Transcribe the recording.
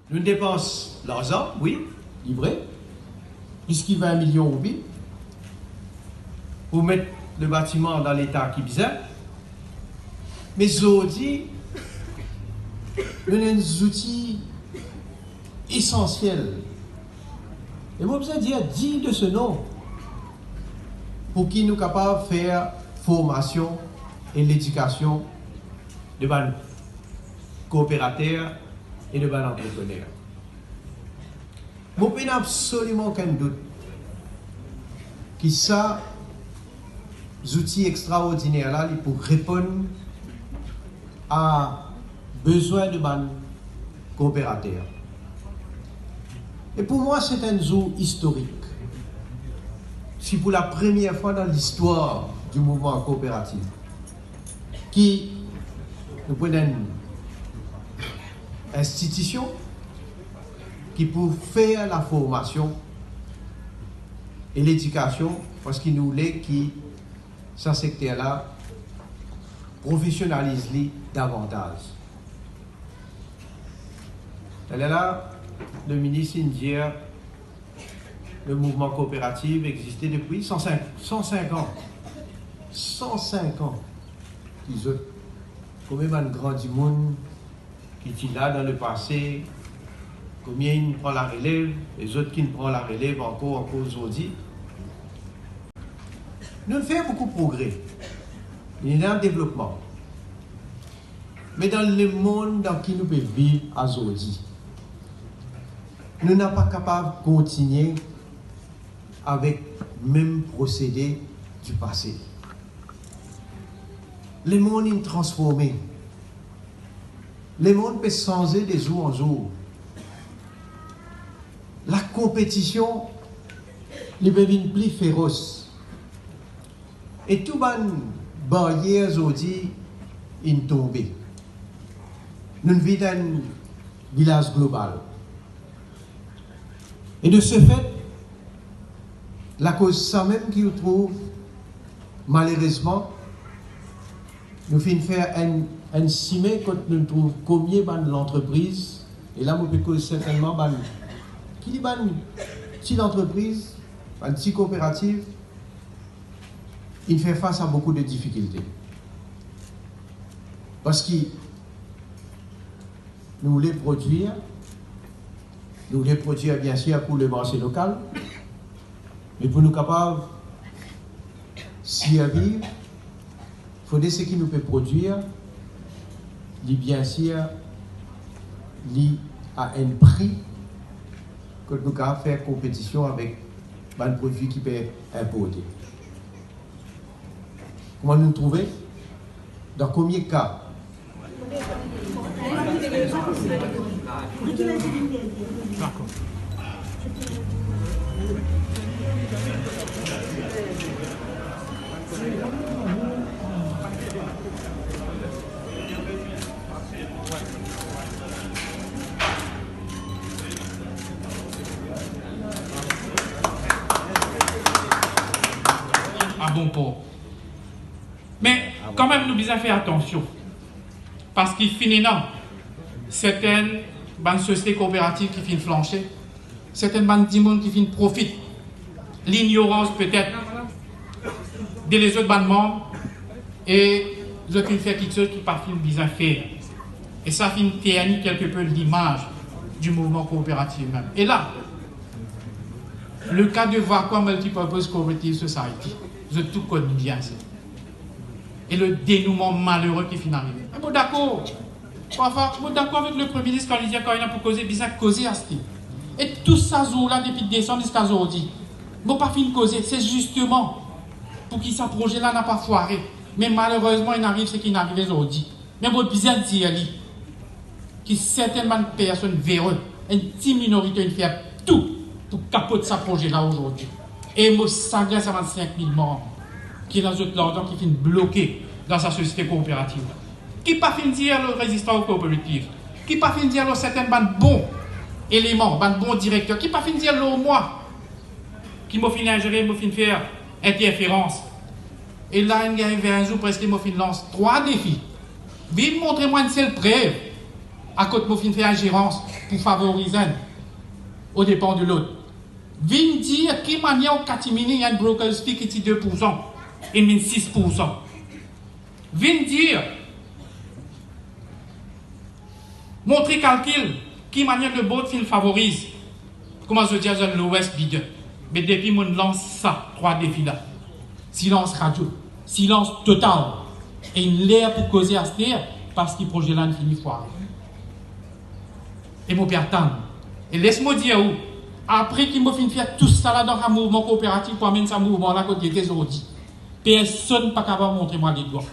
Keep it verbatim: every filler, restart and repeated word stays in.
Nou depans larzan, wi, li vre, plis ki vin milion roupi, pou met le batiman dan leta ki bizin. Me zordi, nou ena enn zouti esansiel. E mo bizin dir dign de se nom, pou ki nou kapav fer formasion e ledikasion de bann kooperater e de bann antreprener. Mo pena absoliman okenn dout ki sa zouti extraordiner la, li pou reponn a bezwin de bann kooperater. E pou mwa, se enn zour istorik. Si pou lapremier fwa dan listwar di mouvman kooperativ, ki nou pou ena enn institision ki pou fer laformasion e ledikasion, parski nou oule ki sa sekter la profesionaliz li davantaz. Taler la, le minis inn dir, le mouvman kooperativ existe depi san sink, san sink an. San sink an. Ki zot, konbien bann gran dimoun ki ti la dan lepase, konbien inn pran larelev, e zot ki'nn pran larelev ankor, ankor zordi. Nou'nn fer boukou progre. Ena devlopman. Me dan lemond dan ki nou pe viv azordi, nou napa kapav kontinie avek mem prosede di pase. Lemond inn transforme. Lemond pe sanze de zour an zour. Lakonpetision, li pe vinn pli feros. E tou bann baryer zordi inn tonbe. Nou'nn vinn enn vilaz global. E de se fet, lakoz samem ki ou trouv, malerezman, nou finn fer enn, enn sime kot nou trouv komie bann lantrepriz, e la mo pe koz sertennman bann, ki li bann ti lantrepriz, bann ti kooperativ, inn fer fas a boukou de difikilte. Parski nou oule prodwir, nou oule prodwir, biensir, pou lemarse lokal, me pou nou kapav sirviv, fode seki nou pe prodwir, li, biensir, li a enn pri kot nou kapav fer konpetision avek bann prodwi ki pe inporte. Kouma nou trouve? Dan komie ka? Dakor. A bon por. Me kanmem, nou bizin fer atansion, parski finn ena sertenn bann sosiete kooperativ ki finn flanse, sertenn bann dimoun ki finn profit lignorans petet de lezot bann manm, e zot finn fer kiksoz ki pa finn bizin fer. E sa finn terni kelke pe limaz di mouvman kooperativ mem. E la, le ka de Vacoas Multipurpose Cooperative Society, zot tou konn bien sa. E le denouman malere ki finn arive. E mo dakor. Parfwa, mo dakor avek le Premie Minis kan li dir kan ena pou koze, bizin koze aste. E tou sa zour la, depi Desam ziska zordi, mo pa finn koze. Se zisteman pou ki sa proze la napa fware. Me malerezman, inn ariv seki inn arive zordi. Me mo bizin dir li ki sertenn bann personn vere, enn ti minorite, inn fer tou pou kapot sa proze la azordi. E mo sagrin sa bann sink mil manm ki ena zot larzan ki finn bloke dan sa sosiete kooperativ la. Ki pa finn dir lor rezistrar kooperativ, ki pa finn dir lor sertenn bann bon eleman, bann bon direkter, ki pa finn dir lor mwa ki mo finn inzere, mo finn fer interferans. E la, inn gagn vin zour preske, mo finn lans trwa defi. Vinn montre mwa enn sel prev Akoz mo finn fer enn zerans pou favoriz enn o depan de lot. Vinn dir ki manier ou katimini enn broker's fee ki ti de poursan, e vinn sis poursan. Vinn dir, montre kalkil ki manier le board finn favoriz. Kouma zot dir, the lowest bidder. Me depi mo'nn lans sa trwa defi la, silans radio, silans total. E inn ler pou koze aster, parski proze la inn fini fware. E mo pe atann. E les mo dir ou, apre ki mo finn fer tou sa la dan sa mouvman kooperativ pou amenn sa mouvman la kot li ete zordi, personn pa kapav montre mwa ledwa.